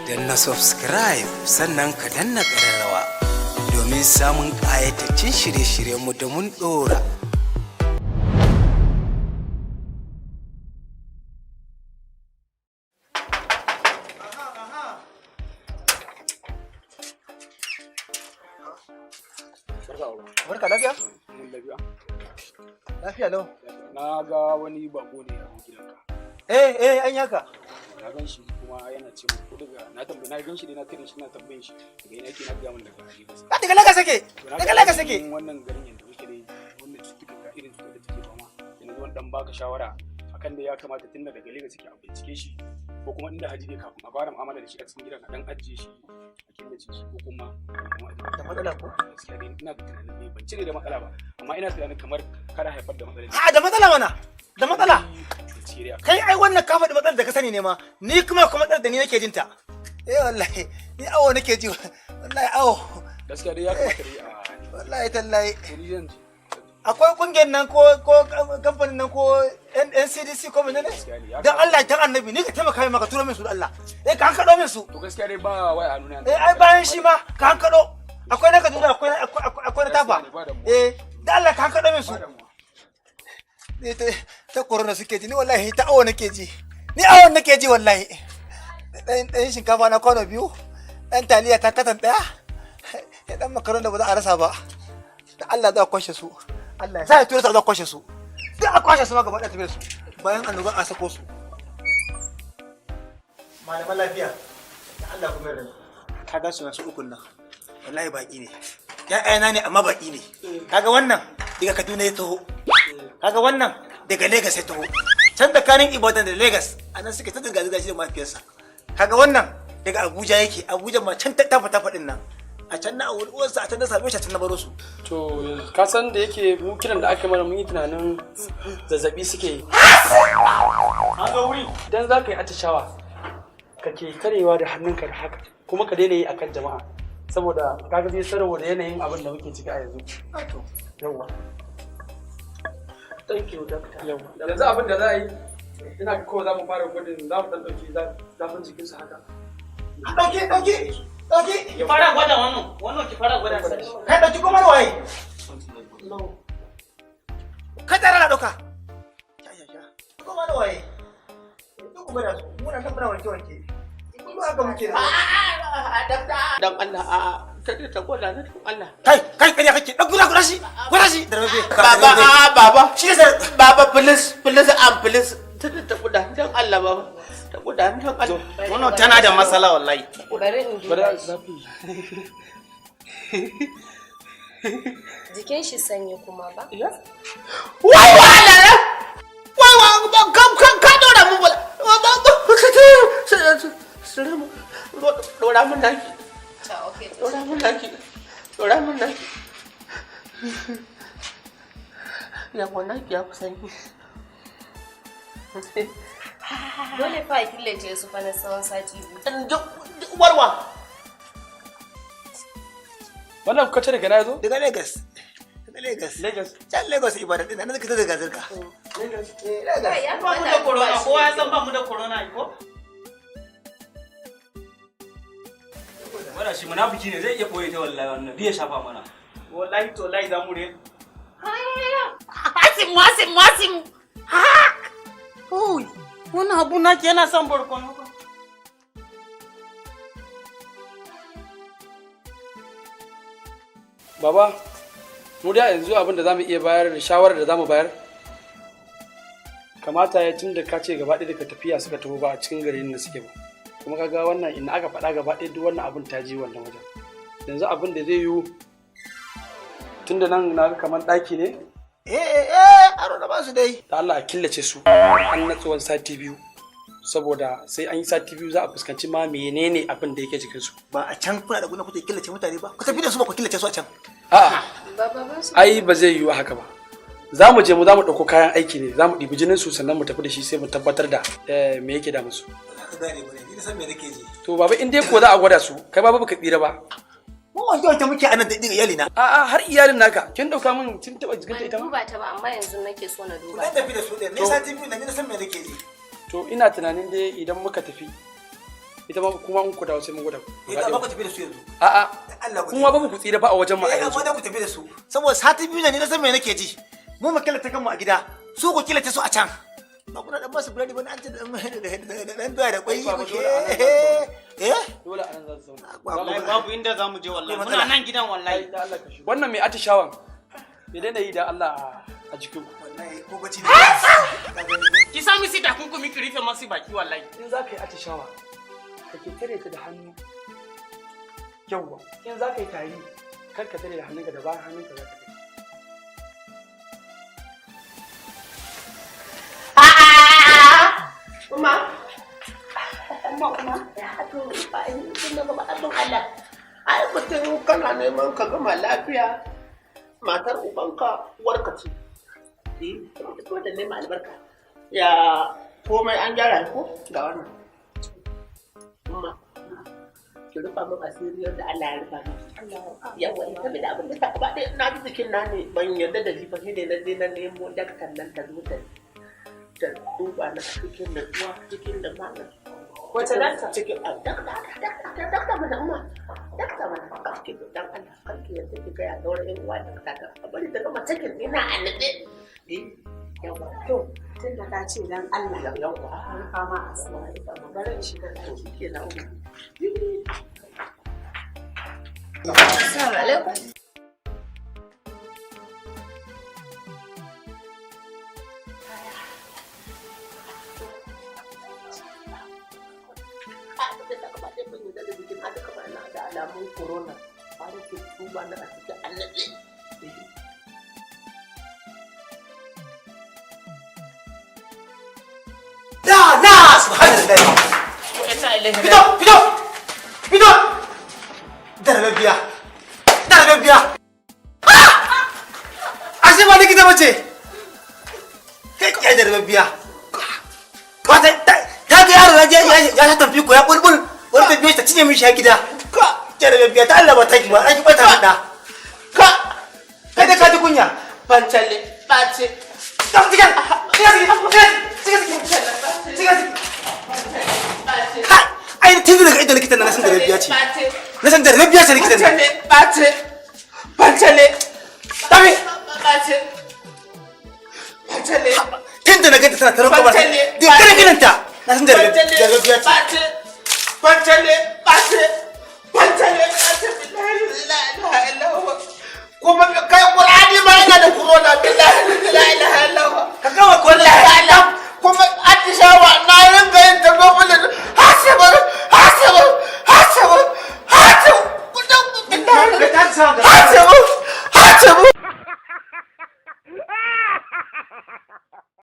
Danna subscribe sannan ka danna ƙararrawa domin samun ƙayataccen shirye-shiryenmu da mun ɗora. Barka lafiya? Lafiya lau. Na ga wani bako ne a gidanka. Eh eh, an yi haka. Na gan shi kuma yana ce min ko daga na tambaye, na gan shi dai, na tare shi, na tambaye shi daga ina yake, na ga min daga Lagos. Ah, daga Lagos sake. To na Daga ga Lagos sake. irin wannan garin yanda muke dai, wannan cututtukan, ga irin cutar da take fama. Yanzu wani dan baka shawara akan da ya kamata, tunda daga Lagos yake, a bincike shi, ko kuma inda haji ne, kafin a fara mu'amala da shi a cikin gidan, a dan ajiye shi, a killace shi, ko kuma Da matsala ko? Gaskiya dai ina da tunanin dai ban cire da matsala ba, amma ina tunanin kamar kada haifar da matsala. A, da matsala mana. Da matsala. Bincike dai akan Kai ai wannan ka faɗi matsalar da ka sani ne ma. Ni kuma matsalar da ni nake jin ta. Eh wallahi, ni awo nake ji. Wallahi awo. Gaskiya dai ya kamata dai a Wallahi tallahi. to ni zan je. Akwai kungiyar nan ko kamfanin nan ko NCDC ko menene? Gaskiya ne, ya Dan Allah dan Annabi, ni ka taimaka min, maka turo min su da Allah. Eh, ka hankado min su. To gaskiya dai ba waya hannu na. Eh, ai bayan shi ma ka hankado. Akwai na Kaduna, akwai na Tafa. Gaskiya ne, ba damuwa. Eh, da Allah ka hankado min su. Ba damuwa. Ni ta corona suke ji, ni wallahi ta awo nake ji. Ni awon nake ji wallahi. Dan shinkafa na kwano 2, dan taliya ta katan 1, ya dan makaron da ba za a rasa ba. Da Allah za a kwashe su. Allah ya sa ya tura su, za a kwashe su. Duk a kwashe su ma gaba ɗaya, tafi da su. Bayan annoba a sako su. Malaman lafiya, da Allah kuma yarda. Ka ga su ukun nan. Wallahi baki ne. Ya'yana ne amma baki ne. Kaga wannan daga Kaduna ya taho. Kaga wannan daga Lagos ya taho. Can tsakanin Ibadan da Lagos, a nan suke ta zirga-zirga shi da mahaifiyarsa. Kaga wannan daga Abuja yake, Abuja ma can ta tafa tafa din nan. A can na auri uwarsa, a can na same shi, a can na baro su. To ka san da yake mu kiran da aka mana, mun yi tunanin zazzabi suke yi. An ga wuri. Idan za ka yi atishawa, ka ke karewa da hannunka da haka, kuma ka daina yi akan jama'a. Saboda kaga zai sarwa da yanayin abin da muke ciki a yanzu. Yawwa. Thank you, doctor. Yawwa. Yanzu abin da za a yi, ina ga kawai za mu fara gwadin, za mu ɗan ɗauki zafin jikinsa haka. Ɗauki, ɗauki, ɗauki. Ki fara gwada wannan, wannan ki fara gwada sa. Kai ɗauki kuma waye? Kai tare na ɗauka. Sha, sha, sha. Kuma da waye? Duk kuma da su, muna nan muna wanke wanke. Kullum haka muke da. Dan Allah, a'a, ta ta gwada ni dan Allah. Kai, kai, ƙarya kake, ɗan guda guda shi, guda shi, da rabe. Baba, a'a, baba. Shi ne sai. Baba, please, please and please. Ta gwada ni dan Allah, baba. Ta gwada ni dan Allah. Wannan tana da matsala wallahi. Bari in Bari duba a shi. zafi. Jikin shi sanyi kuma ba? Wai wa Allah ne? Wai wa ka ka ka dora mun bala. Dora mun naki. Ta, okay. Dora mun naki. Dora mun naki. Yawa, naki ya fi sanyi. Dole fa a killace su fa na tsawon sati 2. Warwa. Wannan kuka ce daga na zo? Daga Lagos. Daga Lagos. Lagos. Can Lagos Ibadan din nan suka ta zirga zirga. Lagos. Eh, Lagos. Ya Ba mu kamata da a corona, duba shi. kowa ya san ba mu da corona ko? Wanda shi munafiki ne, zai iya boye ta wallahi, wannan biya shafa mana. Wallahi to wallahi za mu re. Asim, asim, asim. Ha! Ui, wannan abu naki yana son barkono. Baba, mu da yanzu abin da zamu iya bayar da shawarar da zamu bayar, kamata ya tun da ka ce gaba ɗaya daga tafiya suka taho, ba a cikin garin da suke ba. Kuma kaga wannan ina aka faɗa gaba ɗaya duk wannan abin ta ji wannan wajen. Yanzu abin da zai yiwu, tun da nan na ga kamar ɗaki ne, Eh eh eh, aro na ba su dai. da Allah a killace su an na tsawon sati 2. Saboda sai an yi sati 2 za a fuskanci ma menene abin da yake jikinsu. Ba a can kuna da guna kuke killace mutane ba. Ku tafi da su ba ku killace su a can. A'a, Baba, ba su. Ai ba zai yiwu haka ba. Za mu je mu za mu ɗauko kayan aiki ne, za mu ɗibi jinin su, sannan mu tafi da shi, sai mu tabbatar da me yake da musu. Ka gane ba ne, ni na san me nake ji. To baba, in dai ko za a gwada su, kai baba baka tsira ba. Mu wanke wanke muke anan da iyali na. A'a, har iyalin naka kin ɗauka min kin taɓa jikinta ita Ban ma. duba ta ba, amma yanzu nake so na Ku duba. dan tafi da su ɗin. Ne sati 2 na ni na san me nake ji. To ina tunanin dai idan muka tafi Ita ma kuma in ku dawo sai mun gwada ku. Eh, amma ku tafi da su yanzu. A'a, Allah ku kuma ba ku tsira ba a wajen mu a Eh, yanzu. amma da ku tafi da su. Saboda sati 2 ne na san me nake ji. Mu mu killace kanmu a gida, su ku killace su a can. Ba kuna dan basu biredi ba an ce da dan doya da kwai. Ba, dole a nan za su Eh? Dole a nan za su zauna. Wallahi babu inda za mu je wallahi. Muna nan gidan wallahi. Da Allah ka shigo. Wannan mai atishawan ya daina yi da Allah a jikin ku. Wallahi ko bacci ne. Ki sami si takunkumi ki rufe masu baki wallahi. In za ka yi atishawa ka ke tare ta da hannu. Yawwa, in za ka yi tari kar ka tare da hannunka, da bayan hannunka za ka tare. Kuma kuma kuma ya to ba in tun daga ba abin Allah. Ai mutum kana neman ka gama lafiya, matar ubanka uwarka ce. Eh, kuma da neman albarka. Ya komai an gyara ko ga wannan. Kuma ki rufa min asiri yadda Allah ya rufa min. Yawa in saboda abin da ta gaba ɗaya na ji jikin na ne ban yarda da shi ba, sai na je na nemo daktan nan ta zo ta duba na cikin natsuwa, cikin da mana. Wace dakta? Cikin a dakta, dakta, dakta mana, umma. Dakta mana, karki dan Allah, karki yarda ki gaya sauran ƴan uwa dakta ta. A bari ta gama cikin ina a natse. Eh, yawa. To, tun da ka ce dan Allah. Yawa. Rufa ma asiri. Bari in shiga To ɗaki. shi kenan, umma. Assalamu alaikum. A da ta gaba ɗaya ban yarda da jikin a duka ba, ina da alamun corona. Bari ki duba na a cikin a natse. Eh. La la subhanallah. Fito, fito. Fito. Darabiya. Darabiya. Ah! Ashe ba likita bace. Kai ya darabiya. Wata ta ga yaro ya je ya sha tafi ko ya bulbul. Wani ta biyo shi ta cinye mishi a gida. Ka darabiya ta Allah ba ta ki ba, an ki bata hada. Ka kai da ka ji kunya. Fancale, ɓace. Tafi cikin. Cikin cikin. Cikin cikin. Cikin cikin. Kai, ai tun daga inda likitan nan na san darabiya ce. Na san darabiya ce likitan nan. Fancale, ɓace. Fancale. Tafi. Ɓace. Fancale. Tun da na ganta tana taron kamar Fancale. da kada ginanta na san darabiya ce. Ɓace. Fancale, ɓace. Fancale, ɓace. Billahi la ilaha illallah. Kuma kai Qur'ani ma yana da corona, billahi la ilaha illallah. Ka gama ko Wallahi Allah, kuma atishawa na ringa yin ta gwamnati hasibar hasibar hasibar hasibar ta hasibar.